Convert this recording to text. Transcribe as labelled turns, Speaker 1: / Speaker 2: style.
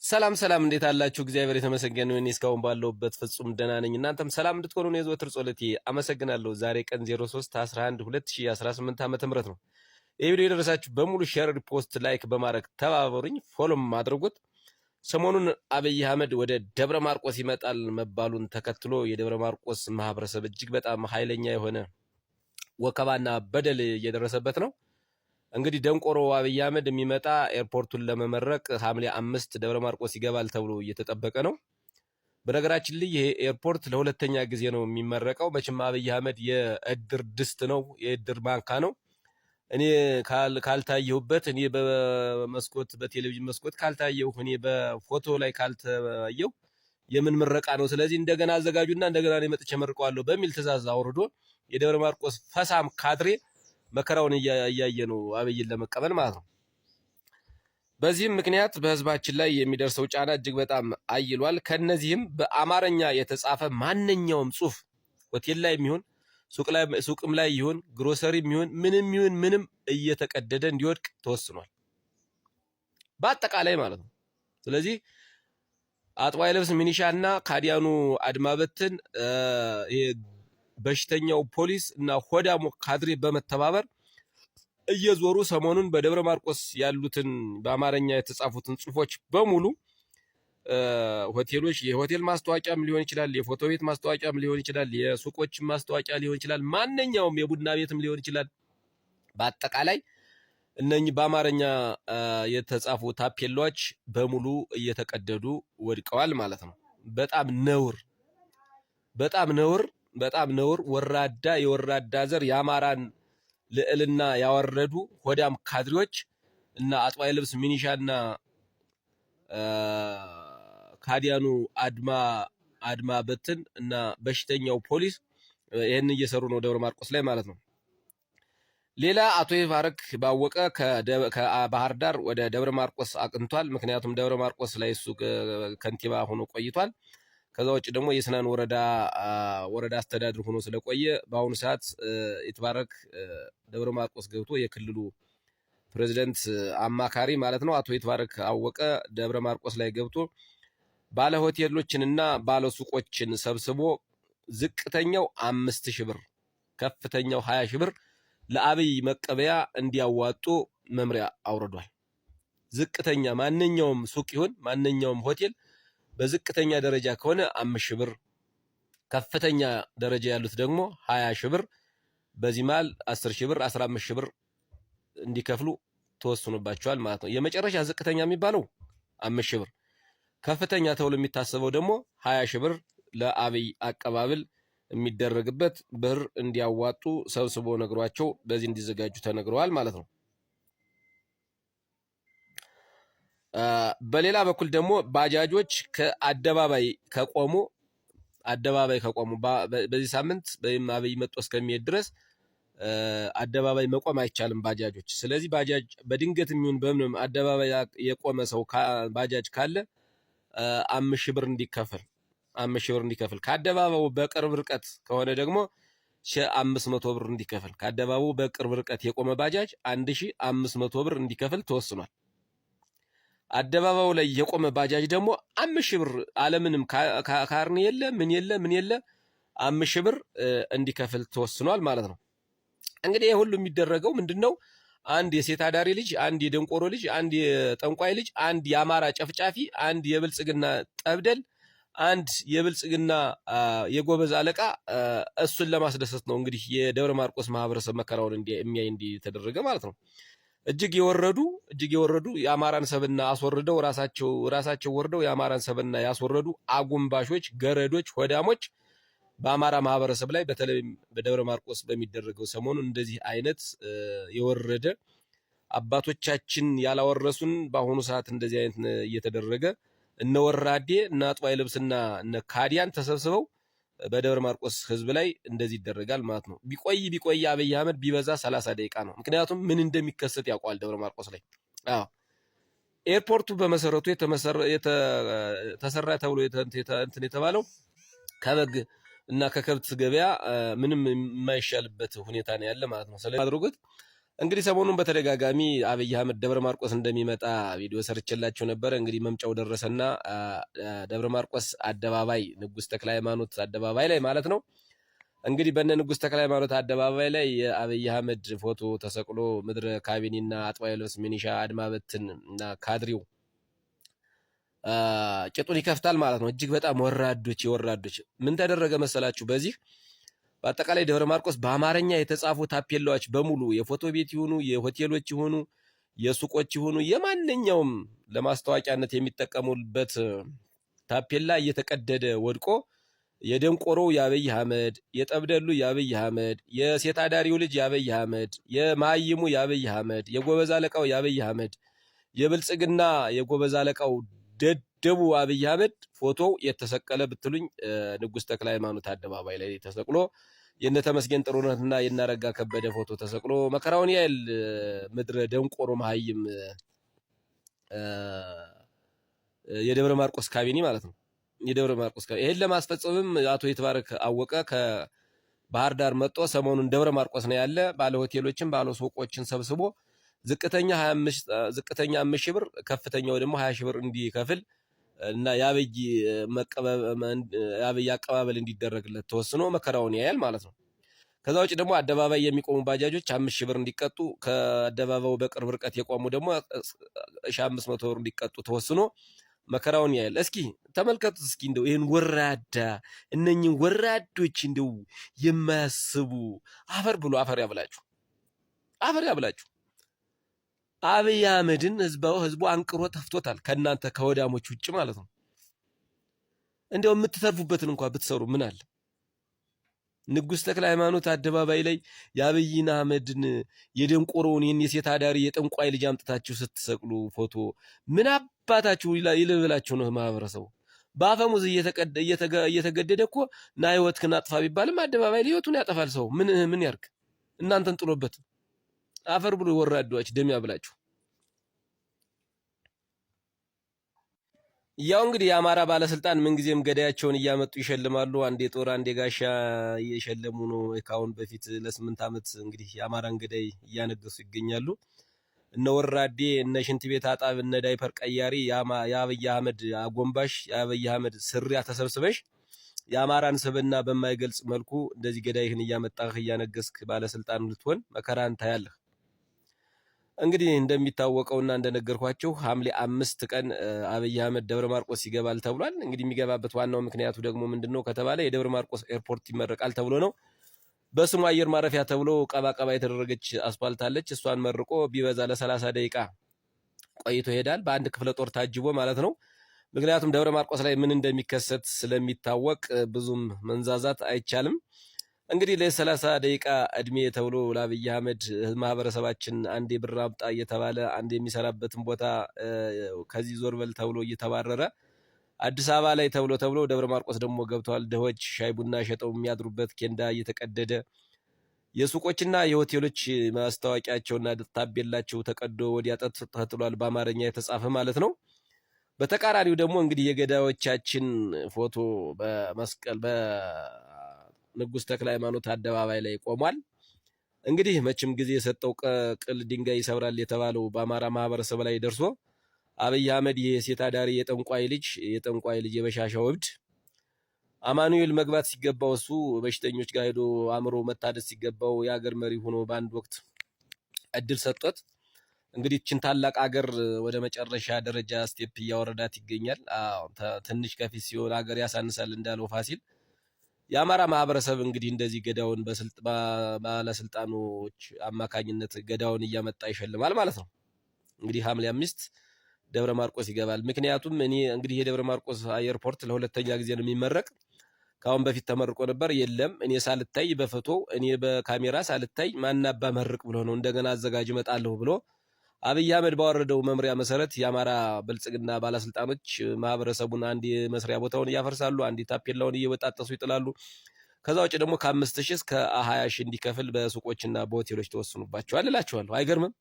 Speaker 1: ሰላም ሰላም፣ እንዴት አላችሁ? እግዚአብሔር የተመሰገነ ይሁን። እስካሁን ባለሁበት ፍጹም ደህና ነኝ። እናንተም ሰላም እንድትሆኑ ነው የዘወትር ጸሎቴ። አመሰግናለሁ። ዛሬ ቀን 03 11 2018 ዓ.ም ነው። ይህ ቪዲዮ የደረሳችሁ በሙሉ share፣ post፣ like በማድረግ ተባበሩኝ። Follow ም አድርጉት። ሰሞኑን አብይ አህመድ ወደ ደብረ ማርቆስ ይመጣል መባሉን ተከትሎ የደብረ ማርቆስ ማህበረሰብ እጅግ በጣም ኃይለኛ የሆነ ወከባና በደል እየደረሰበት ነው። እንግዲህ ደንቆሮ አብይ አህመድ የሚመጣ ኤርፖርቱን ለመመረቅ ሐምሌ 5 ደብረ ማርቆስ ይገባል ተብሎ እየተጠበቀ ነው። በነገራችን ላይ ይሄ ኤርፖርት ለሁለተኛ ጊዜ ነው የሚመረቀው። መቼም አብይ አህመድ የእድር ድስት ነው፣ የእድር ማንካ ነው። እኔ ካልታየሁበት፣ እኔ በመስኮት በቴሌቪዥን መስኮት ካልታየሁ፣ እኔ በፎቶ ላይ ካልታየሁ የምን ምረቃ ነው? ስለዚህ እንደገና አዘጋጁና እንደገና እኔ መጥቼ መርቀዋለሁ በሚል ትዕዛዝ አውርዶ የደብረ ማርቆስ ፈሳም ካድሬ መከራውን እያየ ነው አብይን ለመቀበል ማለት ነው። በዚህም ምክንያት በህዝባችን ላይ የሚደርሰው ጫና እጅግ በጣም አይሏል። ከነዚህም በአማርኛ የተጻፈ ማንኛውም ጽሁፍ ሆቴል ላይ የሚሆን፣ ሱቅም ላይ ይሁን፣ ግሮሰሪም ይሁን፣ ምንም ይሁን ምንም እየተቀደደ እንዲወድቅ ተወስኗል። በአጠቃላይ ማለት ነው። ስለዚህ አጥባይ ልብስ ሚኒሻና ካዲያኑ አድማበትን በሽተኛው ፖሊስ እና ሆዳሙ ካድሬ በመተባበር እየዞሩ ሰሞኑን በደብረ ማርቆስ ያሉትን በአማርኛ የተጻፉትን ጽሁፎች በሙሉ ሆቴሎች፣ የሆቴል ማስታወቂያም ሊሆን ይችላል፣ የፎቶ ቤት ማስታወቂያም ሊሆን ይችላል፣ የሱቆች ማስታወቂያ ሊሆን ይችላል፣ ማንኛውም የቡና ቤትም ሊሆን ይችላል። በአጠቃላይ እነኚህ በአማርኛ የተጻፉ ታፔላዎች በሙሉ እየተቀደዱ ወድቀዋል ማለት ነው። በጣም ነውር፣ በጣም ነውር፣ በጣም ነውር። ወራዳ የወራዳ ዘር፣ የአማራን ልዕልና ያወረዱ ሆዳም ካድሬዎች እና አጥባይ ልብስ ሚኒሻና ካዲያኑ አድማ በትን እና በሽተኛው ፖሊስ ይህን እየሰሩ ነው ደብረ ማርቆስ ላይ ማለት ነው። ሌላ አቶ ይትባረክ ባወቀ ከባህር ዳር ወደ ደብረ ማርቆስ አቅንቷል። ምክንያቱም ደብረ ማርቆስ ላይ እሱ ከንቲባ ሆኖ ቆይቷል። ከዛ ውጭ ደግሞ የስናን ወረዳ አስተዳደር ሆኖ ስለቆየ በአሁኑ ሰዓት ይትባረክ ደብረ ማርቆስ ገብቶ የክልሉ ፕሬዚደንት አማካሪ ማለት ነው። አቶ ይትባረክ አወቀ ደብረ ማርቆስ ላይ ገብቶ ባለ ሆቴሎችንና ባለ ሱቆችን ሰብስቦ ዝቅተኛው 5,000 ብር፣ ከፍተኛው 20,000 ብር ለአብይ መቀበያ እንዲያዋጡ መምሪያ አውርዷል። ዝቅተኛ ማንኛውም ሱቅ ይሁን ማንኛውም ሆቴል በዝቅተኛ ደረጃ ከሆነ 5,000 ብር፣ ከፍተኛ ደረጃ ያሉት ደግሞ 20,000 ብር፣ በዚህ መሃል 10,000 ብር፣ 15,000 ብር እንዲከፍሉ ተወስኖባቸዋል ማለት ነው። የመጨረሻ ዝቅተኛ የሚባለው 5,000 ብር፣ ከፍተኛ ተብሎ የሚታሰበው ደግሞ 20,000 ብር ለአብይ አቀባበል የሚደረግበት ብር እንዲያዋጡ ሰብስቦ ነግሯቸው በዚህ እንዲዘጋጁ ተነግረዋል ማለት ነው። በሌላ በኩል ደግሞ ባጃጆች ከአደባባይ ከቆሙ አደባባይ ከቆሙ በዚህ ሳምንት ወይም አብይ መጥቶ እስከሚሄድ ድረስ አደባባይ መቆም አይቻልም ባጃጆች። ስለዚህ ባጃጅ በድንገት የሚሆን በምንም አደባባይ የቆመ ሰው ባጃጅ ካለ 5,000 ብር እንዲከፍል፣ 5,000 ብር እንዲከፍል፣ ከአደባባዩ በቅርብ ርቀት ከሆነ ደግሞ 500 ብር እንዲከፍል፣ ከአደባባዩ በቅርብ ርቀት የቆመ ባጃጅ 1500 ብር እንዲከፍል ተወስኗል። አደባባዩ ላይ የቆመ ባጃጅ ደግሞ 5,000 ብር አለምንም ካርኒ የለ፣ ምን የለ፣ ምን የለ፣ 5,000 ብር እንዲከፍል ተወስኗል ማለት ነው። እንግዲህ ይህ ሁሉ የሚደረገው ምንድን ነው? አንድ የሴት አዳሪ ልጅ፣ አንድ የደንቆሮ ልጅ፣ አንድ የጠንቋይ ልጅ፣ አንድ የአማራ ጨፍጫፊ፣ አንድ የብልጽግና ጠብደል፣ አንድ የብልጽግና የጎበዝ አለቃ እሱን ለማስደሰት ነው እንግዲህ የደብረ ማርቆስ ማህበረሰብ መከራውን የሚያይ እንዲህ ተደረገ ማለት ነው። እጅግ የወረዱ፣ እጅግ የወረዱ፣ የአማራን ሰብና አስወርደው ራሳቸው ራሳቸው ወርደው የአማራን ሰብና ያስወረዱ አጉንባሾች፣ ገረዶች፣ ሆዳሞች በአማራ ማህበረሰብ ላይ በተለይም በደብረ ማርቆስ በሚደረገው ሰሞኑን እንደዚህ አይነት የወረደ አባቶቻችን ያላወረሱን በአሁኑ ሰዓት እንደዚህ አይነት እየተደረገ እነ ወራዴ እነ አጥባይ ልብስና እነ ካዲያን ተሰብስበው በደብረ ማርቆስ ህዝብ ላይ እንደዚህ ይደረጋል ማለት ነው። ቢቆይ ቢቆይ አብይ አህመድ ቢበዛ 30 ደቂቃ ነው። ምክንያቱም ምን እንደሚከሰት ያውቀዋል ደብረ ማርቆስ ላይ። አዎ፣ ኤርፖርቱ በመሰረቱ ተሰራ ተብሎ እንትን የተባለው ከበግ እና ከከብት ገበያ ምንም የማይሻልበት ሁኔታ ነው ያለ ማለት ነው። ስለዚህ አድርጉት። እንግዲህ ሰሞኑን በተደጋጋሚ አብይ አህመድ ደብረ ማርቆስ እንደሚመጣ ቪዲዮ ሰርቼላችሁ ነበረ። እንግዲህ መምጫው ደረሰና ደብረ ማርቆስ አደባባይ ንጉሥ ተክለ ሃይማኖት አደባባይ ላይ ማለት ነው። እንግዲህ በነ ንጉሥ ተክለ ሃይማኖት አደባባይ ላይ የአብይ አህመድ ፎቶ ተሰቅሎ ምድረ ካቢኔና አጥባይ ልብስ ሚኒሻ አድማ በትን እና ካድሬው ጭጡን ይከፍታል ማለት ነው። እጅግ በጣም ወራዶች የወራዶች ምን ተደረገ መሰላችሁ? በዚህ በአጠቃላይ ደብረ ማርቆስ በአማርኛ የተጻፉ ታፔላዎች በሙሉ የፎቶ ቤት ይሁኑ፣ የሆቴሎች ይሁኑ፣ የሱቆች ይሁኑ፣ የማንኛውም ለማስታወቂያነት የሚጠቀሙበት ታፔላ እየተቀደደ ወድቆ የደንቆሮው የአብይ አህመድ፣ የጠብደሉ የአብይ አህመድ፣ የሴት አዳሪው ልጅ የአብይ አህመድ፣ የመሀይሙ የአብይ አህመድ፣ የጎበዝ አለቃው የአብይ አህመድ፣ የብልጽግና የጎበዝ አለቃው ደደቡ አብይ አህመድ ፎቶው የተሰቀለ ብትሉኝ ንጉሥ ተክለ ሃይማኖት አደባባይ ላይ ተሰቅሎ የነ ተመስገን ጥሩነህና የነአረጋ ከበደ ፎቶ ተሰቅሎ መከራውን ያህል ምድረ ደንቆሮ መሀይም የደብረ ማርቆስ ካቢኔ ማለት ነው። የደብረ ማርቆስ ካቢኔ ይሄን ለማስፈጸምም አቶ ይትባረክ አወቀ ከባህር ዳር መጥቶ ሰሞኑን ደብረ ማርቆስ ነው ያለ። ባለ ሆቴሎችን ባለ ሱቆችን ሰብስቦ ዝቅተኛ 25 ዝቅተኛ 5 ሺህ ብር ከፍተኛው ደግሞ 20 ሺህ ብር እንዲከፍል እና የአብይ አቀባበል እንዲደረግለት ተወስኖ መከራውን ያያል ማለት ነው። ከዛ ውጭ ደግሞ አደባባይ የሚቆሙ ባጃጆች 5,000 ብር እንዲቀጡ፣ ከአደባባዩ በቅርብ ርቀት የቆሙ ደግሞ 1,500 ብር እንዲቀጡ ተወስኖ መከራውን ያያል። እስኪ ተመልከቱት። እስኪ እንደው ይህን ወራዳ እነኝን ወራዶች እንደው የማያስቡ አፈር ብሎ አፈር ያብላችሁ፣ አፈር ያብላችሁ። አብይ አህመድን ህዝቡ አንቅሮ ተፍቶታል። ከእናንተ ከወዳሞች ውጭ ማለት ነው። እንደው የምትተርፉበትን እንኳ ብትሰሩ ምን አለ? ንጉሥ ተክለ ሃይማኖት አደባባይ ላይ የአብይን አህመድን የደንቆሮውን ይህን የሴት አዳሪ የጠንቋይ ልጅ አምጥታችሁ ስትሰቅሉ ፎቶ ምን አባታችሁ ይልብላችሁ ነው ማህበረሰቡ? በአፈሙዝ እየተገደደ እኮ ና ህይወትህን አጥፋ ቢባልም አደባባይ ላይ ህይወቱን ያጠፋል ሰው። ምን ምን ያርግ? እናንተን ጥሎበት አፈር ብሎ ወራዷች ደም ያብላችሁ። ያው እንግዲህ የአማራ ባለስልጣን ምንጊዜም ገዳያቸውን እያመጡ ይሸልማሉ። አንዴ ጦር አንዴ ጋሻ እየሸለሙ ነው። ከአሁን በፊት ለ8 ዓመት እንግዲህ የአማራን ገዳይ እያነገሱ ይገኛሉ። እነ ወራዴ፣ እነ ሽንት ቤት አጣብ፣ እነ ዳይፐር ቀያሪ፣ የአብይ አህመድ አጎንባሽ፣ የአብይ አህመድ ስሪያ ተሰብስበሽ የአማራን ስብዕና በማይገልጽ መልኩ እንደዚህ ገዳይህን እያመጣህ እያነገስክ ባለስልጣን ልትሆን መከራን ታያለህ። እንግዲህ እንደሚታወቀውና እንደነገርኳችሁ ሐምሌ 5 ቀን አብይ አህመድ ደብረ ማርቆስ ይገባል ተብሏል። እንግዲህ የሚገባበት ዋናው ምክንያቱ ደግሞ ምንድን ነው ከተባለ የደብረ ማርቆስ ኤርፖርት ይመረቃል ተብሎ ነው። በስሙ አየር ማረፊያ ተብሎ ቀባ ቀባ የተደረገች አስፋልት አለች። እሷን መርቆ ቢበዛ ለ30 ደቂቃ ቆይቶ ይሄዳል። በአንድ ክፍለ ጦር ታጅቦ ማለት ነው። ምክንያቱም ደብረ ማርቆስ ላይ ምን እንደሚከሰት ስለሚታወቅ ብዙም መንዛዛት አይቻልም። እንግዲህ ለ30 ደቂቃ እድሜ ተብሎ ለአብይ አህመድ ማህበረሰባችን አንዴ ብር አምጣ እየተባለ፣ አንዴ የሚሰራበትን ቦታ ከዚህ ዞር በል ተብሎ እየተባረረ፣ አዲስ አበባ ላይ ተብሎ ተብሎ ደብረ ማርቆስ ደግሞ ገብተዋል። ድሆች ሻይ ቡና ሸጠው የሚያድሩበት ኬንዳ እየተቀደደ፣ የሱቆችና የሆቴሎች ማስታወቂያቸውና ታቤላቸው ተቀዶ ወዲያ ተጥሏል። በአማርኛ የተጻፈ ማለት ነው። በተቃራኒው ደግሞ እንግዲህ የገዳዮቻችን ፎቶ በመስቀል በንጉሥ ተክለ ሃይማኖት አደባባይ ላይ ቆሟል። እንግዲህ መቼም ጊዜ የሰጠው ቅል ድንጋይ ይሰብራል የተባለው በአማራ ማህበረሰብ ላይ ደርሶ አብይ አህመድ የሴት አዳሪ የጠንቋይ ልጅ የበሻሻው እብድ አማኑኤል መግባት ሲገባው እሱ በሽተኞች ጋር ሄዶ አእምሮ መታደስ ሲገባው የሀገር መሪ ሆኖ በአንድ ወቅት እድል ሰጥቶት እንግዲህ ይችን ታላቅ አገር ወደ መጨረሻ ደረጃ step እያወረዳት ይገኛል። ትንሽ ከፊት ሲሆን አገር ያሳንሳል እንዳለው ፋሲል የአማራ ማህበረሰብ እንግዲህ እንደዚህ ገዳውን ባለስልጣኖች አማካኝነት ገዳውን እያመጣ ይሸልማል ማለት ነው። እንግዲህ ሐምሌ 5 ደብረ ማርቆስ ይገባል። ምክንያቱም እኔ እንግዲህ የደብረ ማርቆስ ኤርፖርት ለሁለተኛ ጊዜ ነው የሚመረቅ። ከአሁን በፊት ተመርቆ ነበር። የለም እኔ ሳልታይ በፎቶ እኔ በካሜራ ሳልታይ ማናባ መርቅ ብሎ ነው እንደገና አዘጋጅ እመጣለሁ ብሎ አብይ አህመድ ባወረደው መምሪያ መሰረት የአማራ ብልጽግና ባለስልጣኖች ማህበረሰቡን አንድ የመስሪያ ቦታውን እያፈርሳሉ፣ አንድ ታፔላውን እየበጣጠሱ ይጥላሉ። ከዛ ውጭ ደግሞ ከ5,000 እስከ 20,000 እንዲከፍል በሱቆችና በሆቴሎች ተወስኑባቸዋል እላቸዋለሁ። አይገርምም?